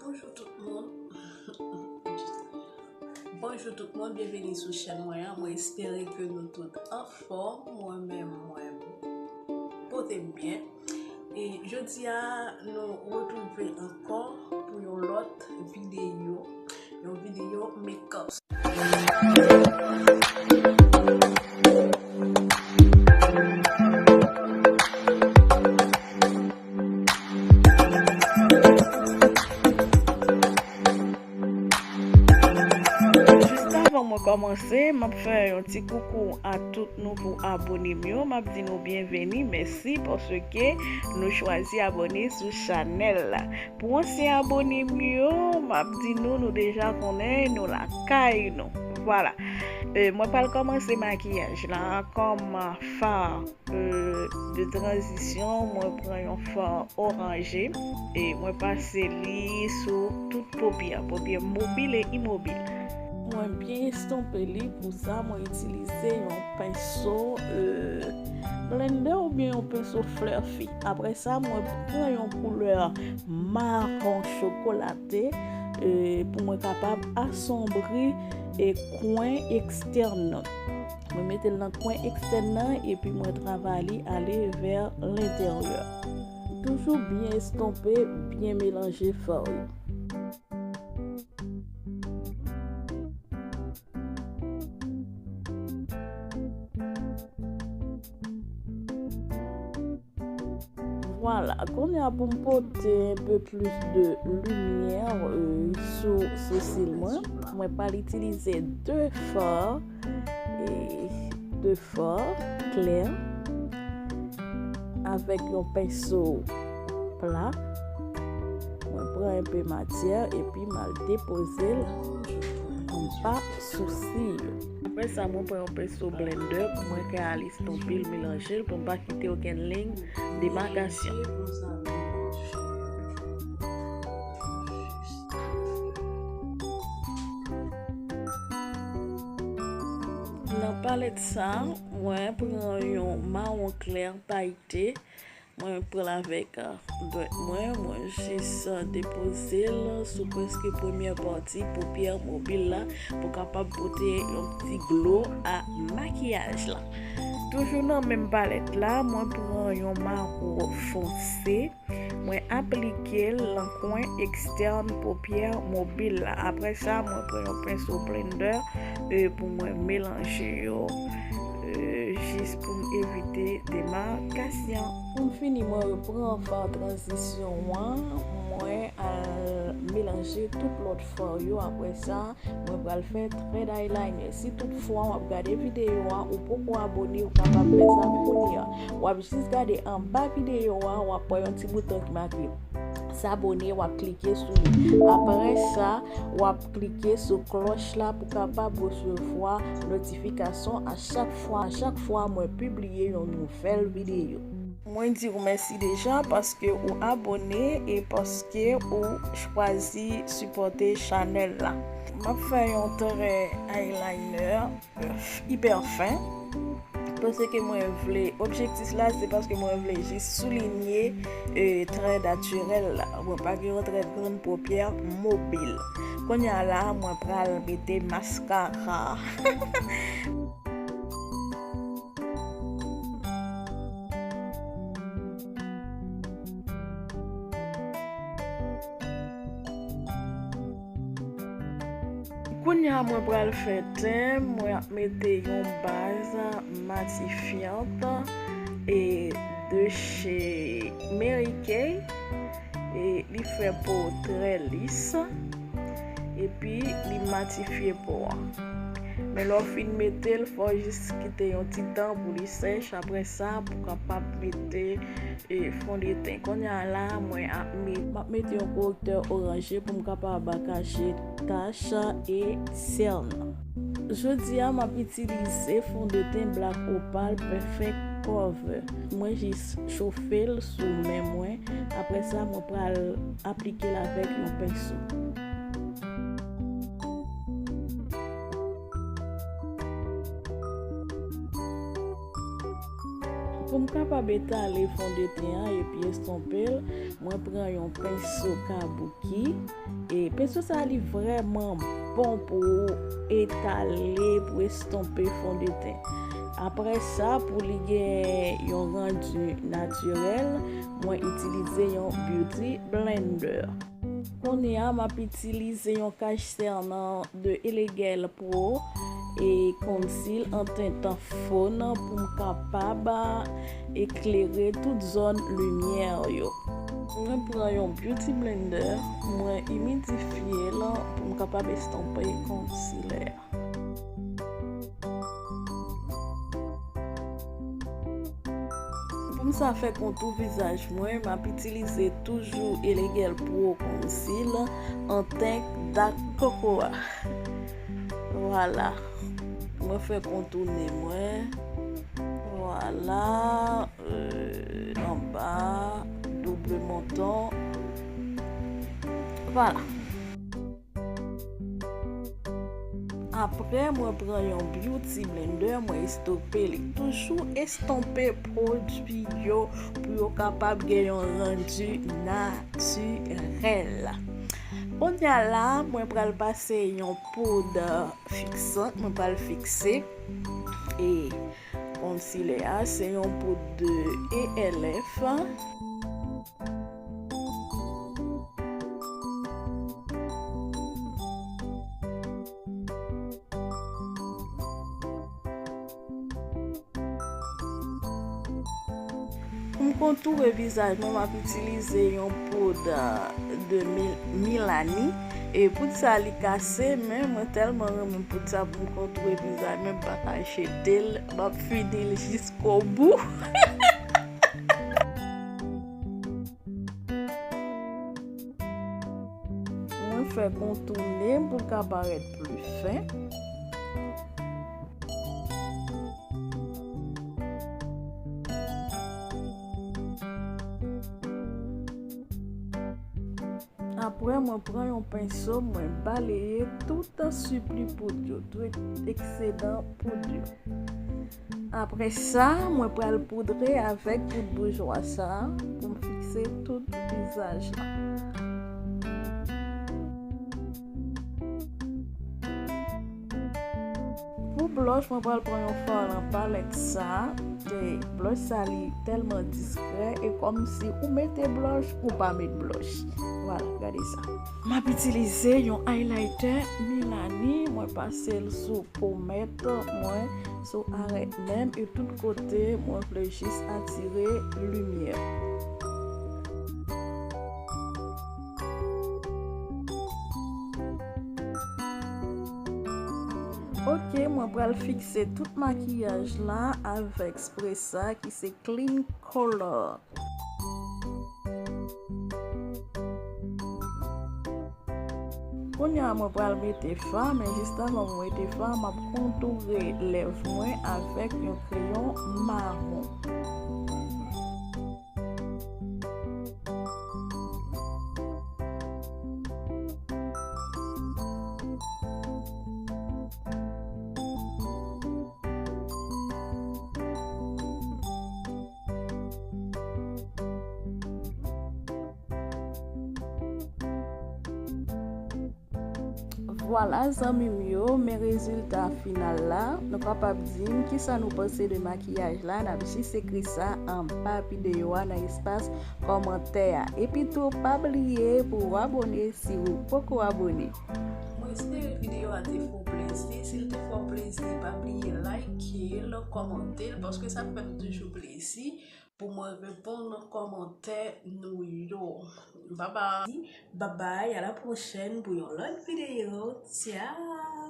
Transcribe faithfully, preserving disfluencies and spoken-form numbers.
Bonjou tout moun. Bonjou tout moun, byenveni sou chèn mwen an. Mwen espere ke nou tout anfòm. Mwen menm, mwen pote m byen. E jodi a, nou retwouve ankò pou yon lòt videyo, yon videyo makeup. Jis avan mwen kòmanse, m ap fè yon ti koukou a tout nouvo abone m yo. M ap di nou byenveni, mèsi paske nou chwazi abone sou chanèl la. Pou ansyen abone m yo, m ap di nou, nou deja konnen, nou lakay nou. Vwala. E, mwen pral kòmanse makiyaj la kòm fard, e, de tranzisyon, mwen pran yon fard oranje e mwen pase li sou tout popi a, popi mobil e imobil. Mwen byen estonpe li, pou sa mwen itilize yon penso, e, blendè oubyen yon penso fluffy. Apre sa, mwen pran yon koulè mawon chokolate, e, pou mwen kapab asonbri e kwen ekstèn nan. Mwen mete l nan kwen ekstèn nan epi mwen travay li ale vè lenteryè. Toujou byen estonpe, byen melanje fard yo. Vwala, kounye a pou m pote un peu plus de lumière, euh, sou sousi mwen, mwen pral itilize de fard, e de fard klè avèk yon penso pla. Mwen pran enpe matyè epi m al depoze l anba sousi yo. Apre sa, mwen pran yon penso blendè pou mwen ka al estonpe l, melanje l pou m pa kite okenn liy demakasyon. Nan palèt sa, mwen pran yon mawon klè payte. Mwen pran l avèk, ah, dwèt mwen, mwen jis, ah, depoze l sou prèske premyè pati poupyè mobil la pou kapab pote yon ti glo a makiyaj la. Toujou nan menm palèt la, mwen pran yon mawon fonse, mwen aplike l nan kwen ekstèn poupyè mobil la. Apre sa, mwen pran yon penso blendè, e, pou mwen melanje yo, e, jis pou m evite demakasyon. Pou m fini, mwen repran fard tranzisyon an, mwen al melanje tout lòt fard yo. Apre sa, mwen pral fè thread eyeliner. Si toutfwa w ap gade videyo a, ou poko abone, ou kapab fè sa kounye a. W ap jis gade anba videyo a, w ap wè yon ti bouton ki make s'abonner, w ap klike sou li. Apre sa, w ap klike sou klòch la pou kapab resevwa notifikasyon a chak fwa, a chak fwa mwen pibliye yon nouvèl videyo. Mwen di w mèsi deja paske ou abone e paske ou chwazi sipòte chanèl la. M ap fè yon trè eyeliner ipè fen. Paske mwen vle, objektif la, se paske mwen vle jis soulinye, e, trè natirèl la. Mwen pa gen yon trè grann poupyè mobil. Kounye a la, mwen pral mete maskara. Kounye a mwen pral fè ten, mwen ap mete yon baz matifyant e de chez Mary Kay. E li fè po trè lis. Epi li matifye po a. Men lè w fin mete l, fò w jis kite yon ti tan pou li sèch. Apre sa, pou w kapab mete, e, fondeten. Kounye a la, mwen ap met-, m ap mete yon korektè oranje pou m kapab kache tach e sèn. Jodi a, m ap itilize fondeten Black Opal Perfect Cover. Mwen jis chofe l sou men mwen. Apre sa, mwen pral aplike l avèk yon penso. Pou Pou kapab etale fondeten an epi estonpe l, mwen pran yon penso kabuki. E penso sa li vrèman bon pou ou etale, pou estonpe fondeten. Apre sa, pou li gen yon randu natirèl, mwen itilize yon beauty blender. Kounye a, m ap itilize yon kach sènan de Elegel Pro e conceal an tenten fo nan pou m kapab eklere tout zòn limyè yo. Mwen pran yon beauty blender, mwen imidifye l pou m kapab estonpe concealer a. Pou m sa fè kontou vizaj mwen, m ap itilize toujou Elegel Pro Conceal an tint dark cocoa. Vwala. Mwen fè kontou ne mwen. Vwala. Euh, anba, double menton. Vwala. Apre, mwen pran yon beauty blender, mwen estonpe li. Toujou estonpe pwodui yo pou yo kapab gen yon randu natirèl. Kounye a la, mwen pral pase yon poud fiksan, mwen pral fikse. E concealer a, se yon poud de E L F. Pou m kontoure vizaj mwen, m ap itilize yon poud de Mil- Milani. E poud sa li kase, men mwen tèlman renmen poud sa pou m kontoure vizaj mwen, m pa ka jete l. M ap fini l jiskobou. Mwen fè kontou ne m pou l ka parèt pli fen. Apre, mwen pran yon penso, mwen baleye tout sipli poud yo, tout eksedan poud yo. Apre sa, mwen pral poudre avèk poud boujwa sa a pou m fikse tout vizaj la. Pou blush, mwen pral pran yon fwa nan palèt sa. E blush sa li tèlman diskrè, e kòmsi ou mete blush, ou pa met blush. Vwala, gade sa. M ap itilize yon highlighter Milani, mwen pase l sou pomèt mwen, sou arèt men m, e tout kote mwen vle jis atire limyè. Ok, mwen pral fikse tout makiyaj la avèk spray sa ki se Clean Color. Kounye a mwen pral mete fard, men jis avan mwen mete fard, m ap kontoure lèv mwen avèk yon kreyon mawon. Vwala, zanmi m yo, men rezilta final la. Nou kapab di m kisa nou panse de makiyaj la. N ap jis ekri sa anba videyo a nan espas kòmantè a. Epi tou, pa bliye pou w abone si ou poko abone. Mwen espere videyo a te fè w plezi. Si l te fè w plezi, pa bliye like l, kòmante l, paske sa fè m toujou plezi pou mwen reponn kòmantè nou yo. Babay, babay, à la prochaine pou yon lòt videyo. Tchao!